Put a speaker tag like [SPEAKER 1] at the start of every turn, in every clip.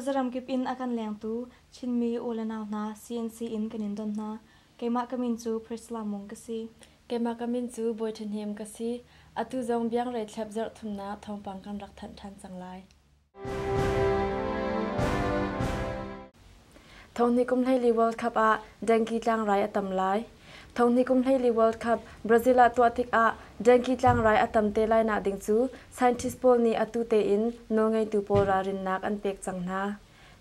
[SPEAKER 1] Khuazaram kip in a kan lengtu Chinmi u le nau hna CNC in kan in don hna. Keimah ka min cu Priscilla Mung ka si.
[SPEAKER 2] Keimah ka min cu Bawi Ṭha Hnem ka si. Atu zong biangrei thlep zarh thumnak thawngpang kan rak thanh ṭhan cang lai. Thonghnih kum 14 World Cup ah Dengue tlangrai a tam lai. Thonghnih kum 14 World Cup Brazil ah tuah tikah Dengue tlangrai a tam te lai nak ding cu scientist pawl nih atu tein nawlngeitu pawl ralrinnak an pek cang hna.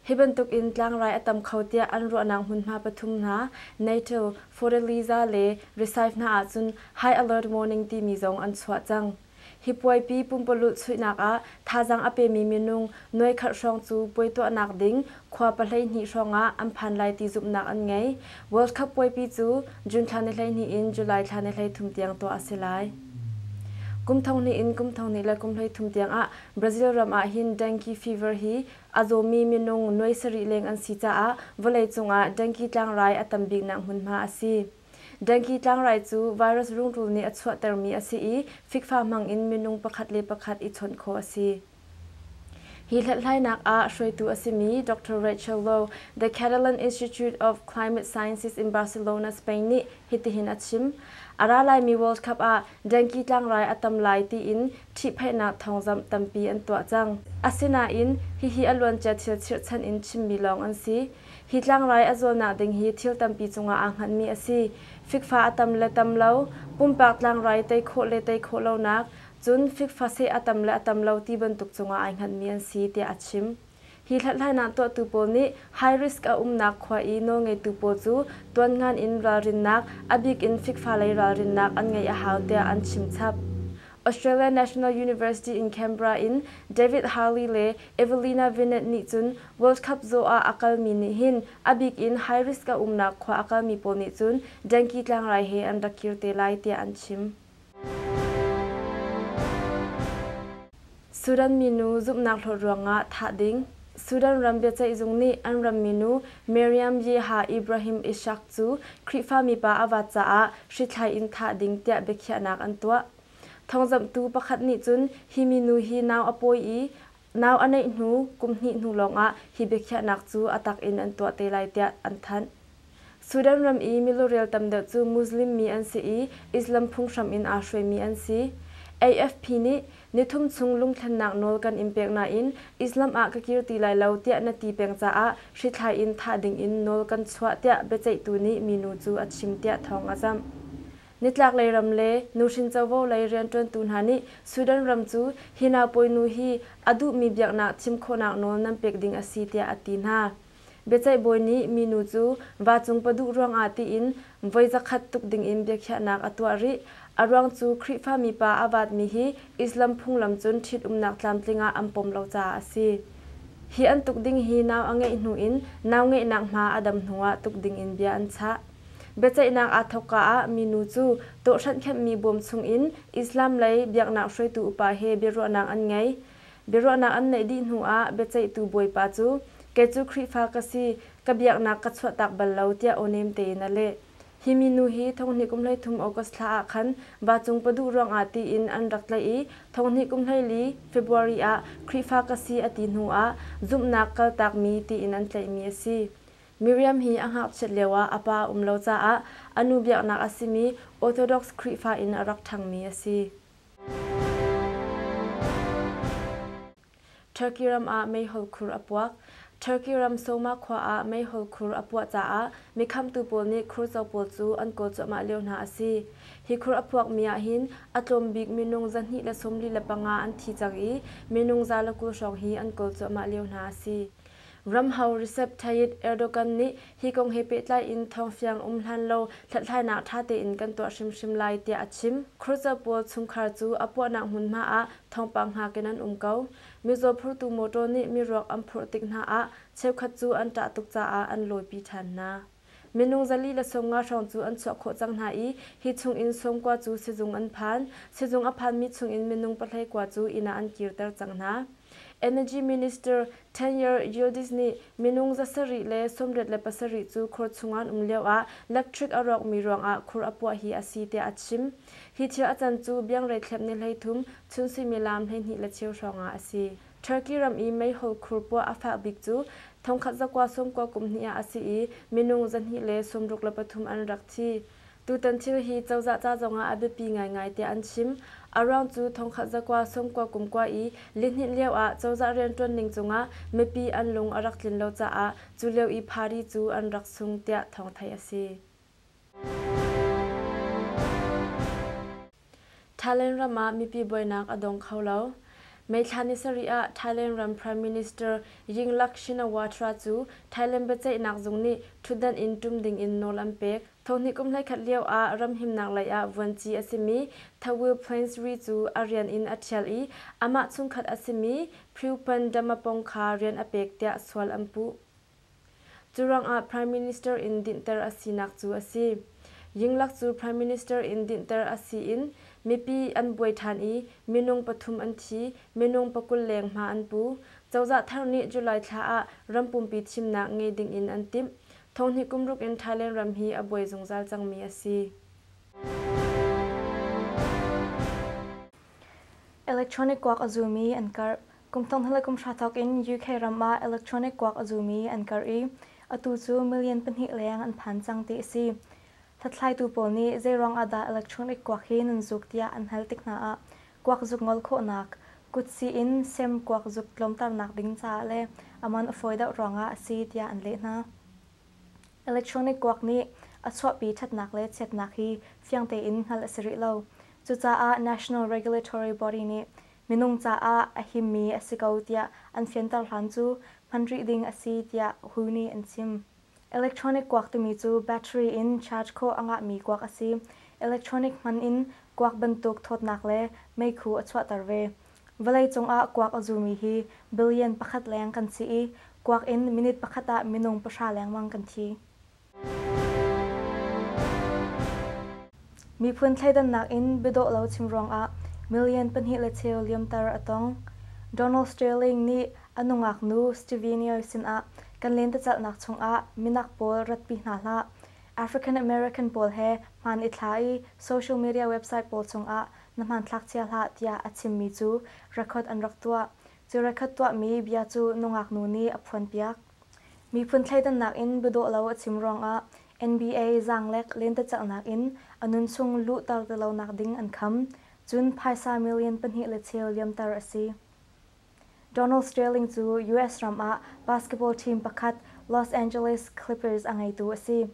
[SPEAKER 2] Hi bantuk in tlangrai a tam kho tiah an ruahnak hmunhma pathum hna Natal, Fortaleza le Recife hna ahcun high alert warning timi zong an chuah cang. Hi puaipi pumpululh chuihnak ah thazaang a pemi minung nuai khat hrawng cu puai tuahnak ding khua 12 hrawng ah an phan lai ti zumhnak an ngei. World Cup puaipi cu June thla ni 12 in July thla ni 33 tiang tuah a si lai. Kum thong hnih in kum thong hnih le kum 33 tiang ah Brazil ram ah hin dengue fever hi a zawmi minung nuai sarih leng an si caah vawleicung ah dengue tlangrai a tam biknak hmunhma a si. Dengue tlangrai cu virus rungrul nih a chuahtermi a si i fikfa hmang in minung pakhat le pakhat i chawnh khawh a si. Hi hlathlainak ah hruaitu a simi Dr. Rachel Lowe, The Catalan Institute of Climate Sciences in Barcelona, Spain nih hitihin a chim. A ra laimi World Cup ah dengue tlangrai a tam lai tiin ṭhihphaihnak thawngzamh tampi an tuah cang. Asinain hihi a luancia thil chirhchan in chimmi lawng an si. Hi tlangrai a zualnak ding hi thil tampi cungah aa hngatmi a si. Fikfa a tam le tam lo, pumpak tlangrai tei khawh le tei khawh lonak, cun fikfa seh a tam le a tam lo ti bantuk cungah ai hngatmi an si, tiah a chim. Hi hlathlainak tuahtu pawl nih high risk a umnak khua i nawlngeitu pawl cu tuanngan in ralrinnak, a bik in fikfa lei ralrinnak an ngeih a hau tiah an chim chap. Australia National University in Canberra in David Harley le Evelina Vinet nih cun World Cup zaw ah a kalmi nih hin a bik in high risk a umnak khua a kalmi pawl nih cun dengue tlangrai he an rak kir te lai tiah an chim. Sudan minu zumhnak hlawt ruangah thah ding. Sudan ram biaceihzung nih an ram minu Miriam Yeha Ibrahim Ishak cu Khrihfa mipa a vat caah hrithlai in thah ding tiah biakhiahnak an tuah. Thawngzamhtu pakhat nih cun hi minu hi nau a pawi i nau a neih hnu kum hnih hnu lawngah hi biakhiahnak cu a tak in an tuah te lai tiah an thanh. Sudan ram i milurel tam deuh cu Muslim mi an si i Islam phunghram in aa hruaimi an si. AFP nih nithum chung lungthlennak nawl kan in pek nain Islam ah ka kir ti lai lo tiah na ti peng caah hrithlai in thah ding in nawl kan chuah tiah biaceihtu nih minu cu a chim tiah thawng a zamh. Nitlaklei ram le nuhrin covo lei rianṭuantu hna nih Sudan ram cu hi naupawi nu hi a duhmi biaknak thim khawhnak nawl nan pek ding a si tiah a ti hna. Biaceih bawi nih minu cu vacung paduh ruangah tiin voi zakhat tuk dingin biakhiahnak a tuah rih. A ruang cu Khrihfa mipa a vaatmi hi Islam phunglam cun ṭhitumnak tlamtling ah an pom lo caah a si. Hi an tuk ding hi nau a ngeih hnu in nau ngeihnak hma a dam hnuah tuk dingin bia an chah. Biaceihnak aa thawkka ah minu cu tawhhranh khenhmi bawm chungin Islam lei biaknak hruaitu upa he biaruahnak an ngei. Biaruahnak an neih dih hnuah biaceihtu bawipa cu kei cu Khrihfa ka si, ka biaknak ka chuahtak bal lo tiah awnem tein a leh. Hi minu hi thonghnih kum 13 August thla ah khan vacung paduh ruangah tiin an rak tlaih i thonghnih kum 14 February ah Khrihfa ka si a ti hnuah zumhnak kaltakmi tiin an tlaihmi a si. Miriam hi a ngakchiat lioah a pa a um lo caah a nu biaknak a simi Orthodox Khrihfa in a rak ṭhangmi a si. Turkey ram ah meihol khur a puak. Turkey ram Soma khua ah meihol khur a puah caah mikhamtu pawl nih khurco pawl cu an kawl cuahmah lio hna a si. Hi khur a puakmi ah hin a tlawm bik minung 245 an thi cang i minung 120 hrawng hi an kawl cuahmah lio hna a si. Ramho Recep Tayyip Erdogan nih hi kong he pehtlai in thawngfiang um hlan lo hlathlainak ṭha tein kan tuah hrimhrim lai tiah a chim. Khurca pawl chungkhar cu a puahnak hmunhma ah thawngpang hngak in an um ko. Mizaw phurtu mawṭaw nih miruak an phurh tik hna ah cheukhat cu an ṭah tuk caah an lawipi ṭhan hna. Minung 450 hrawng cu an chuah khawh cang hna i hi chungin 90 cu sizung an phan. Sizung a phanmi chungin minung 19 cu inn ah an kirter cang hna. Energy Minister Taner Yildiz nih minung 787 cu khur chungah an um lioah electric a rawkmi ruangah khur a puah hi a si tiah a chim. Hi thil a can cu biangrei thlep ni 13 chun suimilam 12 le cheu hrawngah a si. Turkey ram i meihol khur puah a fak bik cu 1990 kum hnih ah a si i minung 263 an rak thi. Tutan thil hi cozah ca zongah a biapi ngaingai tiah an chim. A ruang cu 1990 kum kua i lihninh lio ah cozah rianṭuan ning cungah mipi an lung a rak tlin lo caah cu lio i party cu an rak sung tiah thawng theih a si. Thailand ram ah mipi buainak a dong kho lo. May thla ni sarih ah Thailand ram Prime Minister Yingluck Shinawatra cu Thailand biaceihnak zung nih ṭhutdan in ṭum ding in nawl an pek. Thonghnih kum 11 lio ah ram himnak lei ah vuanci a simi Thawil Plansri cu a rian in a ṭhial i amah chungkhat a simi Pheupan Damapong kha rian a pek tiah sual an puh. Cu ruangah Prime Minister in dinhter a sinak cu a si. Yingluck cu Prime Minister in dinhter a si in mipi an buai ṭhan i minung pathum an thi, minung pakul leng hma an pu. Cozah thar nih July thla ah ram pumpi thimnak ngei dingin an timh. Thonghnih kum ruk in Thailand ram hi a buai zungzal cangmi a si.
[SPEAKER 1] Electronic kuak a zumi an karh. Kum thong le kum hra thawk in UK ram ah electronic kuak a zumi an karh i atu cu million pahnih leng an phan cang ti a si. Hlathlaitu pawl nih zeiruang ah dah electronic kuak hi nan zuk tiah an hal tik hna ah kuak zuk ngol khawhnak, kutsi in sem kuak zuk tlawmternak ding caah le a man a fawi deuh ruangah a si tiah an leh hna. Electronic kuak nih a chuahpi ṭhatnak le chiatnak hi fiang tein hngalh a si rih lo. Cucaah National Regulatory Body nih minung caah a himmi a si ko tiah an fianter hlan cu hman rih ding a si tiah WHO nih an chim. Electronic kuak timi cu battery in charge khawh a ngahmi kuak a si. Electronic hman in kuak bantuk thawtnak le meikhu a chuahter ve. Vawleicung ah kuak a zumi hi billion pakhat leng kan si i kuak in minute pakhat ah minung pahra lengmang kan thi. Miphun thleidannak in biadawh lo chim ruangah million pahnih le cheu liamter a tong. Donald Sterling nih a nungak nu Stevie sinah kan lentecelhnak chungah minak pawl ratpi hna hlah. African American pawl he hmaan i thla i social media website pawl chungah na hmanthlak chia hlah tiah a chimmi cu record an rak tuah. Cu record tuahmi bia cu nungak nu nih a phuanpiak. Miphun thleidannak in biadawh lo a chim ruangah NBA zaanglek lentecelhnak in a nunchung luhter ti lonak ding an kham. Cun phaisa million pahnih le cheu liamter a si. Donald Sterling cu US ram ah basketball team pakhat Los Angeles Clippers a ngeitu a si.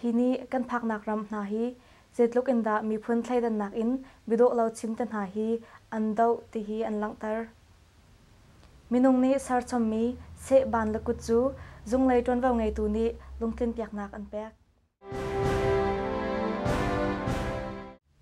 [SPEAKER 1] Hi nih kan phaknak ram hna hi zeitluk in dah miphun thleidannak in biadawh lo chim te hna hi an doh ti hi an langhter. Minung nih serchommi seh ban le kut cu zunglei ṭuanvo ngeitu nih lungtlinpiaknak an pek.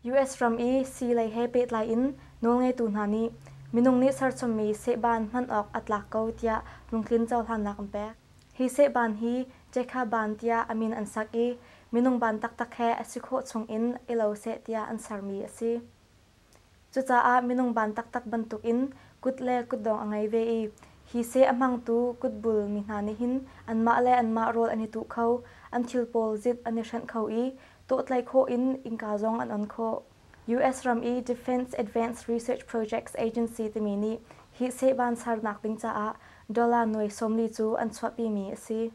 [SPEAKER 1] US ram i sii lei he pehtlai in nawlngeitu hna nih minung nih serchommi sehban hman awk a tlak ko tiah lungtlin cohlannak an pek. Hi sehban hi Jekha ban tiah a min an sak i minung ban taktak he a si khawh chung in i lo seh tiah an sermi a si. Cucaah minung ban taktak bantukin kut le kutdong a ngei ve i hi seh a hmangtu kutbul mi hna nih hin anmah le anmah rawl an i tuh kho, an thil pawl zit an i hrenh kho i tawhtlaih khawh in innka zong an on khawh. US ram i Defense Advanced Research Projects Agency timi nih hi sehban sernak ding caah dollar nuai 40 cu an chuahpimi a si.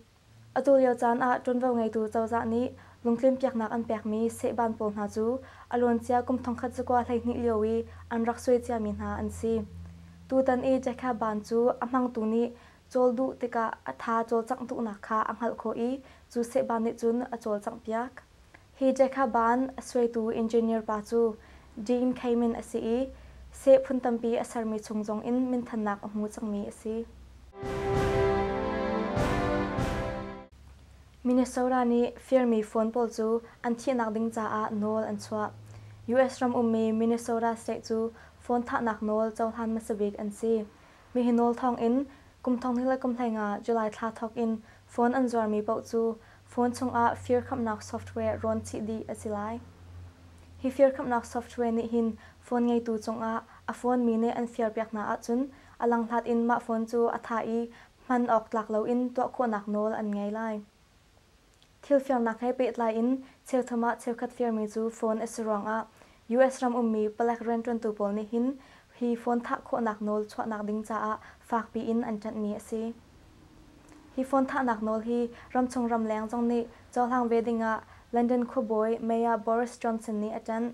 [SPEAKER 1] Atu lio caan ah ṭuanvo ngeitu cozah nih lungtlinpiaknak an pekmi sehban pawl hna cu a luancia kum thongkhat zakua 12 lio i an rak suai ciami hna an si. Tutan i Jekha ban cu a hmangtu nih cawl duh tikah a tha cawlcangh duhnak kha a hngalh khawh i cu sehban nih cun a cawlcanghpiak. Hi Jekha ban a suaitu engineer pa cu Dean Kamen a si i seh phun tampi a sermi chung zongin minthannak a hmu cangmi a si. Minnesota nih firmi phone pawl cu an thihnak ding caah nawl an chuah. US ram ummi Minnesota state cu phone thahnak nawl cohlan hmasa bik an si. Mihi nawl thawngin kum thong le kum 15 July thla thawk in phone an zuarmi paoh cu phone chungah fir khamnak software rawn chih dih a si lai. Hi fir khamnak software nih hin phone ngeitu cungah a phone mi nih an firpiak hna ahcun a langhlat in mah phone cu a tha i hman awk tlak loin tuah khawhnak nawl an ngei lai. Thil firnak he pehtlai in cheuthum ah cheukhat firmi cu phone a si ruangah US ram ummi palek rianṭuantu pawl nih hin hi phone thah khawhnak nawl chuahnak ding caah fakpi in an ṭanhmi a si. Hi phone thahnak nawl hi ramchung ramleng zong nih cohlang ve dingah London khuabawi Mayor Boris Johnson nih a ṭanh.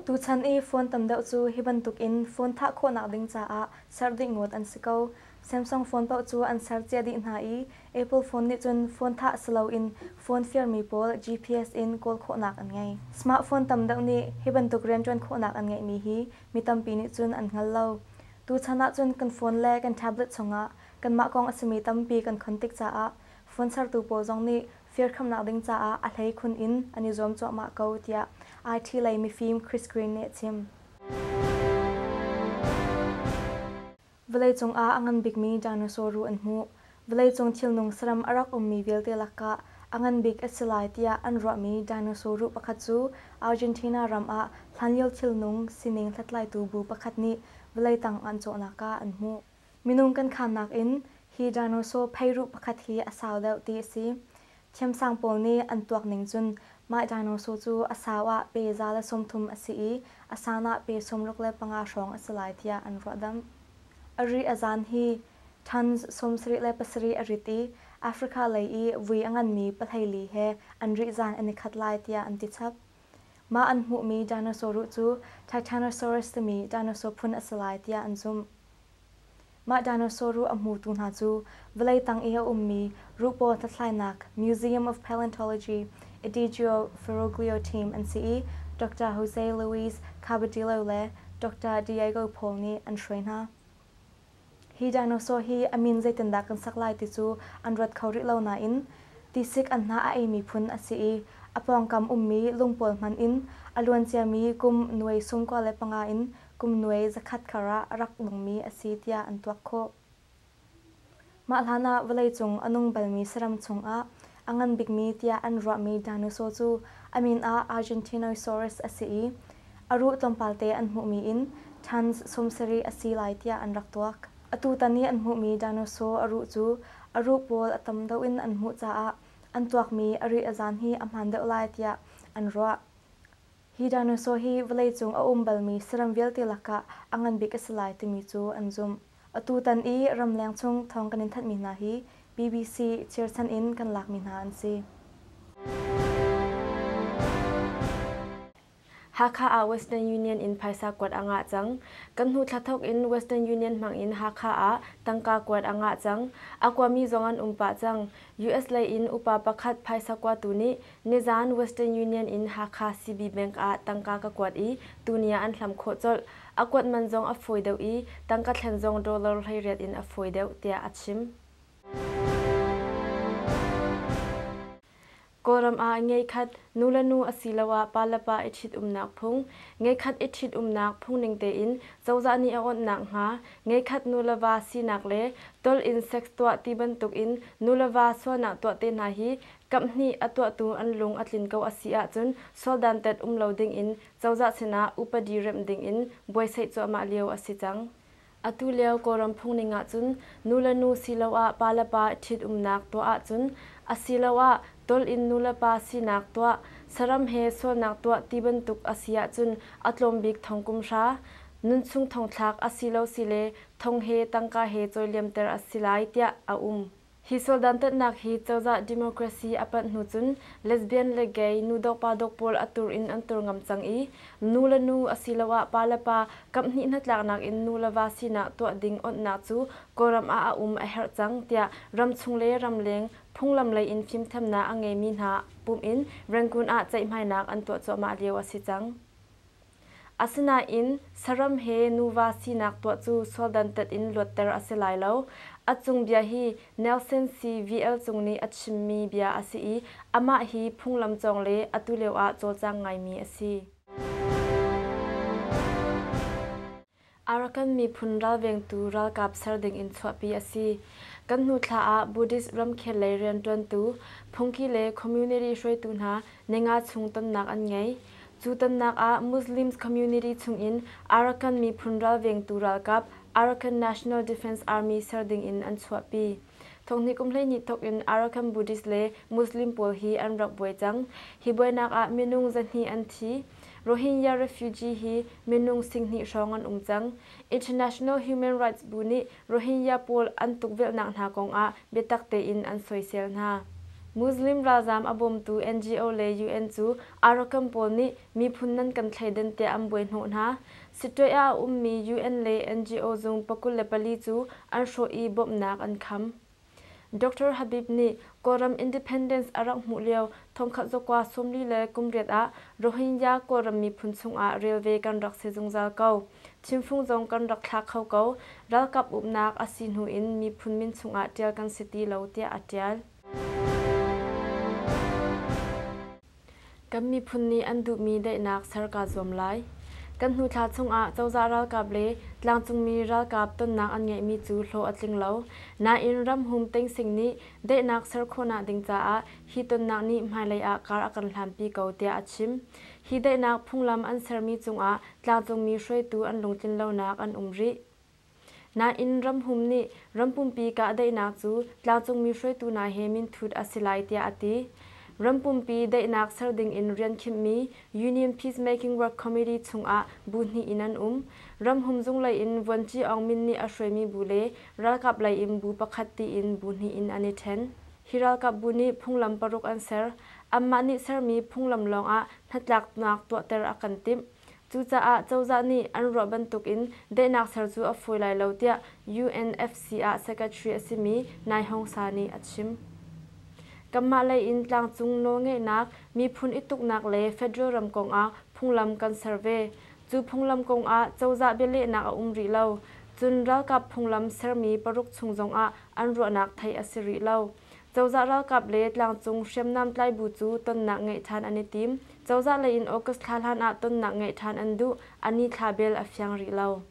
[SPEAKER 1] Tuchan i phone tam deuh cu hi bantuk in phone thah khawhnak ding caah serh dih ngawt an si ko. Samsung phone paoh cu an ser cia dih hna i Apple phone nih cun phone thah si loin phone firmi pawl GPS in kawl khawhnak an ngei. Smartphone tam deuh nih hi bantuk rianṭuan khawhnak an ngeihmi hi mi tampi nih cun an hngal lo. Tuchan ahcun kan phone le kan tablet chungah kanmah kong a simi tampi kan khon tik caah phone sertu pawl zong nih firkhamnak ding caah a hleikhun in an i zuam cuahmah ko tiah IT lei mifim Chris Green nih a chim. Vawleicung ah a ngan bikmi dinosaur ruh an hmuh. Vawleicung thilnung saram a rak ummi vialte lakah a ngan bik a si lai tiah an ruahmi dinosaur ruh pakhat cu Argentina ram ah hlanlio thilnung sining hlathlaitu bu pakhat nih vawlei tang an cawhnak ah an hmuh. Minung kan khannak in hi dinosaur pheiruh pakhat hi a sau deuh ti a si. Thiamsang pawl nih an tuak ning cun mah dinosaur cu a sau ah pe 130 a si i a san ah pe 65 hrawng a si lai tiah an ruahdamh. A ri a zan hi tons 77 a rit i Africa lei i vui a nganmi pahleili he an rihzan an i khat lai tiah an ti chap. Mah an hmuhmi dinosaur ruh cu Titanosaurus timi dinosaur phun a si lai tiah an zumh. Mah dinosaur ruh a hmutu hna cu vawlei tang i a ummi ruh pawl hlathlainak Museum of Paleontology Edigio Ferroglio team an si i Dr. Jose Luis Cabadillo le Dr. Diego Paul nih an hruai hna. Hi dinosaur hi a min zeitindah kan sak lai ti cu an ruat kho rih lo nain tisik anhnah a eimi phun a si i a pawngkam ummi lung pawl hmanh in a luanciami kum nuai 95 in kum nuai 100 kar ah a rak nungmi a si tiah an tuak khawh. Mah hlanah vawleicung a nung balmi saram chungah a ngan bikmi tiah an ruahmi dinosaur cu a min ah Argentinosaurus a si i a ruh tlawmpalte an hmuhmi in tons 70 a si lai tiah an rak tuak. Atutan i an hmuhmi dinosaur a ruh cu a ruh pawl a tam deuh in an hmuh caah an tuakmi a rih a zan hi a hmaan deuh lai tiah an ruah. Hi dinosaur hi vawleicung a um balmi saram vialte lakah a ngan bik a si lai timi cu an zumh. Atutan i ramleng chung thawng kan in thanhmi hna hi BBC chirchan in kan lakmi hna an si.
[SPEAKER 2] Hakha ah Western Union in phaisa kuat a ngah cang. Kan hnu thla thawk in Western Union hmang in Hakha ah tangka kuat a ngah cang. A kuami zong an um pah cang. US lei in upa pakhat phaisa kuatu nih nizaan Western Union in Hakha CB Bank ah tangka ka kuat i tuni ah an hlam khawh colh. A kuat man zong a fawi deuh i tangka thlen zong dollar 18 in a fawi deuh tiah a chim. Kawlram ah ngeikhat nu le nu asiloah pa le pa i ṭhitumnak phung, ngeikhat i ṭhitumnak phungning tein cozah nih a awnh nakhnga ngeikhat nu le va sinak le tol in sex tuah ti bantuk in nu le va sualnak tuah te hna hi kaphnih a tuahtu an lung a tlin ko a si ahcun sual dantat um lo ding in cozah sinah upadi remh ding in buaisaih cuahmah lio a si cang. Atu lio Kawlram phungning ahcun nu le nu siloah pa le pa ṭhitumnak tuah ahcun asiloah tol in nu le pa sinak tuah, saram he sualnak tuah ti bantuk a si ahcun a tlawm bik thong kum hra, nunchung thongthlak asilo sile thong he tangka he cawiliamter a si lai tiah a um. Hi sual dantatnak hi cozah democracy a panh hnu cun lesbian le gay nu dok pa dok pawl a tur in an tur ngam cang i nu le nu asiloah pa le pa kaphnih hnatlaknak in nu le va sinak tuah ding onhnak cu Kawlram ah a um a herh cang tiah ramchung le ramleng phunglam lei in fimthiamnak a ngeimi hna pumh in Rangoon ah ceihmainak an tuah cuahmah lio a si cang. Asinain saram he nuva sinak tuah cu sual dantat in luatter a si lai lo. A cung bia hi Nelson C. VL Cung nih a chimmi bia a si i amah hi phunglam cawng le atu lio ah cawlcang ngaimi a si. Arakan miphun ralvengtu ralkap ser ding in chuahpi a si. Kan hnu thla ah Buddhist ramkhel lei rianṭuantu, phungki le community hruaitu hna ninga chung tonnak an ngei. Cu tonnak ah Muslims community chungin Arakan miphun ralvengtu ralkap Arakan National Defense Army ser ding in an chuahpi. Thonghnih kum 12 thawk in Arakan Buddhist le Muslim pawl hi an rak buai cang. Hi buainak ah minung 200 an thi. Rohingya refugee hi minung 20,000 hrawng an um cang. International Human Rights bu nih Rohingya pawl an tukvelhnak hna kongah biatak tein an soisel hna. Muslim ralzaam a bawmtu NGO le UN cu Arakan pawl nih miphun nan kan thleiden tiah an buai hnawh hna. Sittwe ah a ummi UN le NGO zung 24 cu an hrawh i bawmhnak an kham. Doctor Habib nih Kawlram independence a rak hmuh lio 1948 ah Rohingya Kawlram miphun chungah rel ve kan rak si zungzal ko. Thimfung zong kan rak thla kho ko. Ralkap uknak a si hnu in miphun min chungah ṭial kan si ti lo tiah a ṭial. Kan miphun nih an duhmi daihnak ser kaa zuam lai. Kan hnu thla chungah cozah ralkap le tlangcungmi ralkap tonnak an ngeihmi cu hlawh a tling lo. Nain ramhum Tengsing nih daihnak ser khawhnak ding caah hi tonnak nih hmailei ah kar a kan hlanpi ko tiah a chim. Hi daihnak phunglam an sermi cungah tlangcungmi hruaitu an lungtlin lonak an um rih. Nain ramhum nih ram pumpi kahdaihnak cu tlangcungmi hruaitu hna he minthut a si lai tiah a ti. Ram pumpi daihnak ser dingin rian khimhmi Union Peacemaking Work Committee chungah bu hnih in an um. Ramhum zung lei in Vuanci Aung Min nih a hruaimi bu le ralkap lei in bu pakhat tiin bu hnih in an i ṭhen. Hi ralkap bu nih phunglam paruk an ser. Anmah nih sermi phunglam lawngah hnatlaknak tuahter a kan timh. Cucaah cozah nih an ruah bantukin daihnak ser cu a fawi lai lo tiah UNFC ah secretary a simi Nai Hong Sa nih a chim. Kanmah lei in tlangcung nawlngeihnak, miphun i tuknak le federal ram kongah phunglam kan ser ve. Cu phunglam kongah cozah bialehnak a um rih lo. Cun ralkap phunglam sermi paruk chung zongah an ruahnak theih a si rih lo. Cozah ralkap le tlangcung hriamnam tlai bu cu tonnak ngeih ṭhan an i tim. Cozah lei in August thla hlan ah tonnak ngeih ṭhan an duh, a ni thla bel a fiang rih lo.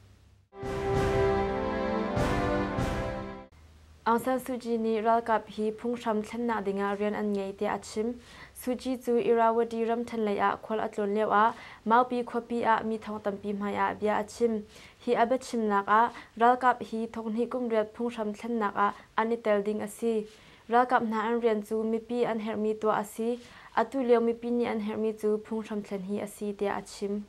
[SPEAKER 2] Aung San Suu Kyi nih ralkap hi phunghram thlennak dingah rian an ngei tiah a chim. Suu Kyi cu Irrawaddy ramṭhen lei ah khual a tlawn lioah Maupi khuapi ah mi thong tampi hmaiah bia a chim. Hi a biachimnak ah ralkap hi thonghnih kum riat phunghram thlennak ah an i tel ding a si. Ralkap hna an rian cu mipi an herhmi tuah a si. Atu lio mipi nih an herhmi cu phunghram thlen hi a si tiah a chim.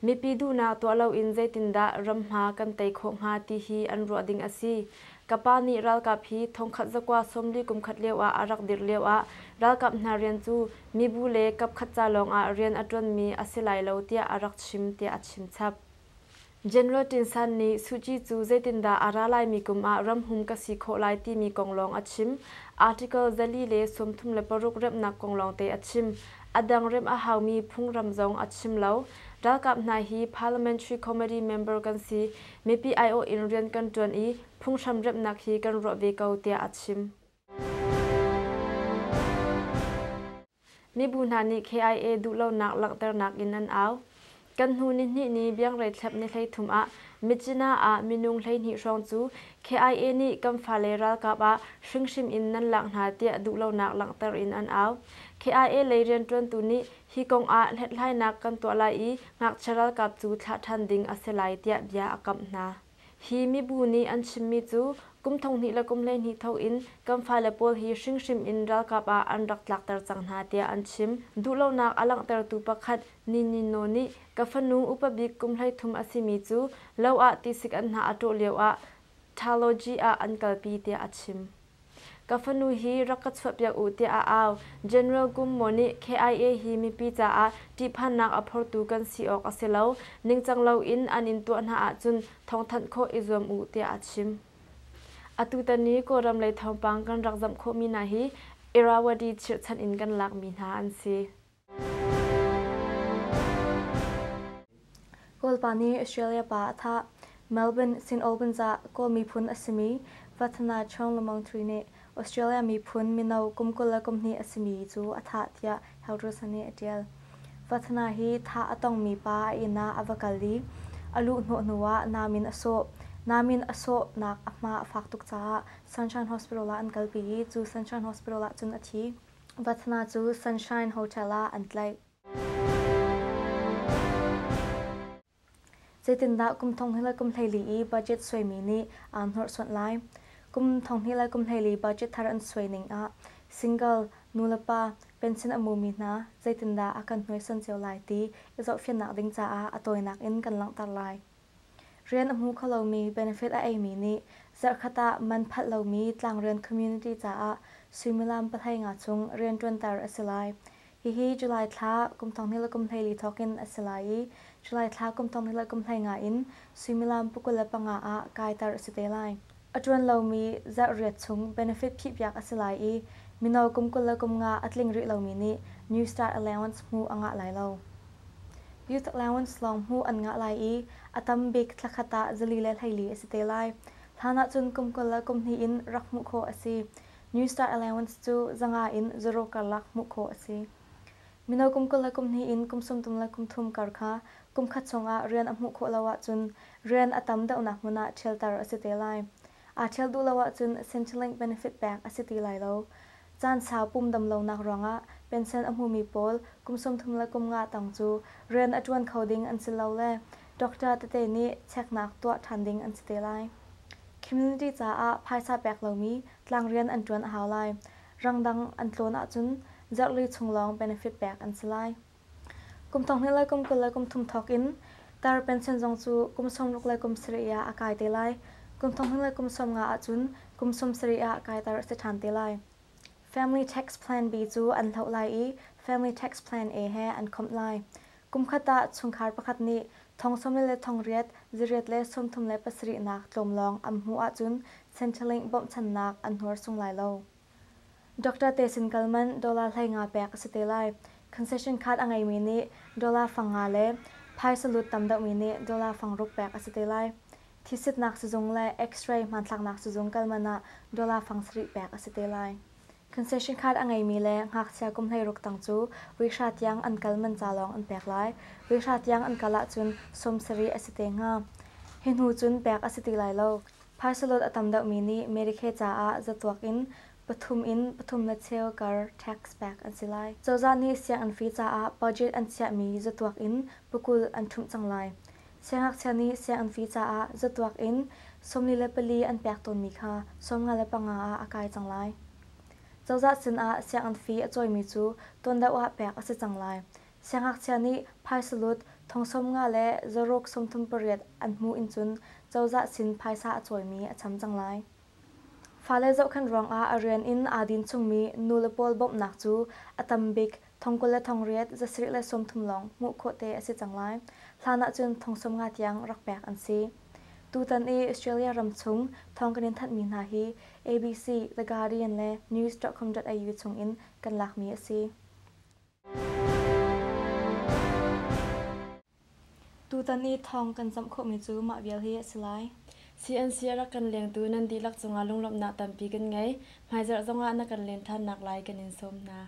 [SPEAKER 2] Mipi duhnak tuah loin zeitindah ram hma kan tei khawh hnga ti hi an ruah ding a si. Ka pa nih ralkap hi thongkhat zakua sawmli kum khat lio ah a rak dirh lio ah ralkap hna rian cu mibu le kapkhat ca lawngah rian a ṭuanmi a si lai lo tiah a rak chim tiah a chim chap. General Tin San nih Suu Kyi cu zeitindah a ra laimi kum ah ramhum ka si khawh lai timi kong lawng a chim. Article 436 remhnak kong lawngte a chim. A dang remh a haumi phungram zong a chim lo. Ralkap hna hi Parliamentary Committee member kan si. Mipi aiawh in rian kan ṭuan i phunghram remhnak hi kan ruah ve ko tiah a chim. Mibu hna nih KIA duhlonak langhternak in an au. Kan hnu nihnih ni biangrei thlep ni 33 ah Myitkyina ah minung 12 hrawng cu KIA nih kan fale ralkap ah hringhrim in nan lak hna tiah duhlonak langhter in an au. KIA lei rianṭuantu nih hi kong ah hlethlainak kan tuah lai i ngakchia ralkap cu thlah ṭhan ding a si lai tiah bia a kamh hna. Hi mibu nih an chimmi cu kum 2012 thawk in kan fale pawl hi hringhrim in ralkap ah an rak tlakter cang hna tiah an chim. Duhlonak a langhtertu pakhat Ninino nih ka fanu upa bik kum 33 a simi cu lo ah tisik an hnah a ṭawh lioah Thalogy ah an kalpi tiah a chim. Ka fanu hi rak ka chuahpiak u tiah a au. General Kum Maw nih KIA hi mipi caah ṭihphannak a phortu kan si awk a si lo. Ningcang loin an in tuah hna ahcun thawngthanh khawh i zuam u tiah a chim. Atutan i Kawlram lei thawngpang kan rak zamh khawhmi hna hi Irrawaddy chirhchan in kan lakmi hna an si.
[SPEAKER 1] Kawlpa nih Australia pa a thah. Melbourne, St. Albans ah Kawl miphun a simi Vathana Chonglamongtri nih Australia miphun mino kum 22 a simi cu a thah tiah Heldrosser nih a ṭial. Vathana hi thah a tongmi pa a inn ah a va kal i a luh hnawh hnuah namin a sawh. Namin a sawhnak a hma a fak tuk caah Sunshine Hospital ah an kalpi i cu Sunshine Hospital ah cun a thi. Vathana cu Sunshine Hotel ah an tlaih. Zeitindah kum 2024 i budget suaimi nih aa hnorsuan lai? Kum 2024 budget thar an suai ning ah single nulepa pension a hmumi hna zeitindah a kan hnuaisan cio lai ti i zohfiannak ding caah a tawinak in kan langhter lai. Rian a hmu kho lomi benefit a eimi nih zarhkhat ah man phalh lomi tlangrian community caah suimilam 15 chung rianṭuanter a si lai. Hihi July thla kum 2024 thawkin a si lai i July thla kum 2025 in suimilam 25 ah kaiter a si te lai. A ṭuan lomi zarh riat chung benefit phihpiak a si lai i mino kum 25 a tling rih lomi nih New Start Allowance hmuh a ngah lai lo. Youth Allowance lawng hmuh an ngah lai i a tam bik thlakhat ah 424 a si te lai. Hlan ahcun kum 22 in rak hmuh khawh a si. New Start Allowance cu 500 in 6 karlak hmuh khawh a si. Mino kum 22 in kum 33 kar kha kum khat chungah rian a hmuh khawh lo ahcun rian a tam deuhnak hmun ah ṭhialter a si te lai. Aa ṭhial duh lo ahcun Centrelink benefit pek a si ti lai lo. Caan sau pum dam lonak ruangah pension a hmumi pawl kum 35 tang cu rian a ṭuan kho ding an si lo le doctor tete nih cheknak tuah ṭhan ding an si te lai. Community caah phaisa pek lomi tlangrian an ṭuan a hau lai. Rangdang an tlawn ahcun zarhli chung lawng benefit pek an si lai. Kum 2023 thawk in tar pension zong cu kum 67 ah a kai te lai. Kum 2050 ahcun kum 70 ah kaiter a si ṭhan te lai. Family Tax Plan B cu an hloh lai i Family Tax Plan A he an khomh lai. Kum khat ah chungkhar pakhat nih thong 48 837 nak tlawm lawng an hmuh ahcun Centrelink bawmhchannak an hnuar sung lai lo. Doctor te sin kal man dollar 15 pek a si te lai. Concession card a ngeimi nih dollar 5.5 le phaisa lut tam deuhmi nih dollar 6.0 pek a si te lai. Thisitnak sizung le X-ray hmanthlaknak sizung kal man ah dollar 7.0 pek a si te lai. Concession card a ngeimi le ngakchia kum 16 tang cu voi hra tiang an kal man ca lawng an pek lai. Voi hra tiang an kal ahcun 70 a si te hnga. Hi hnu cun pek a si ti lai lo. Phaisa lut a tam deuhmi nih Medicare caah zatuak in pathum in pathum le cheu kar tax pek an si lai. Cozah nih sianginn fee caah budget an chiahmi zatuak in pakul an ṭhumh cang lai. Siangngakchia nih sianginn fee caah zatuak in 44 an pek tawnmi kha 55 ah a kai cang lai. Cozah sinah sianginn fee a cawimi cu tuan deuh ah pek a si cang lai. Siangngakchia nih phaisa lut thong 50 638 an hmuh in cun cozah sin phaisa a cawimi a cham cang lai. Fale zohkhenh ruangah a rian in aa din chungmi nule pawl bawmhnak cu a tam bik thong 28 730 lawng hmuh khawh te a si cang lai. Hlan ahcun thong 50 tiang rak pek an si. Tutan i Australia ram chung thawng kan in thanhmi hna hi ABC, The Guardian le news.com.au chungin kan lakmi a si. Tutan i thawng kan zamh khawhmi cu mah vial hi a si lai.
[SPEAKER 2] CNC a rak kan lengtu nan dihlak cungah lunglawmhnak tampi kan ngei. Hmaizarh zongah na kan len ṭhannak lai kan in sawm hna.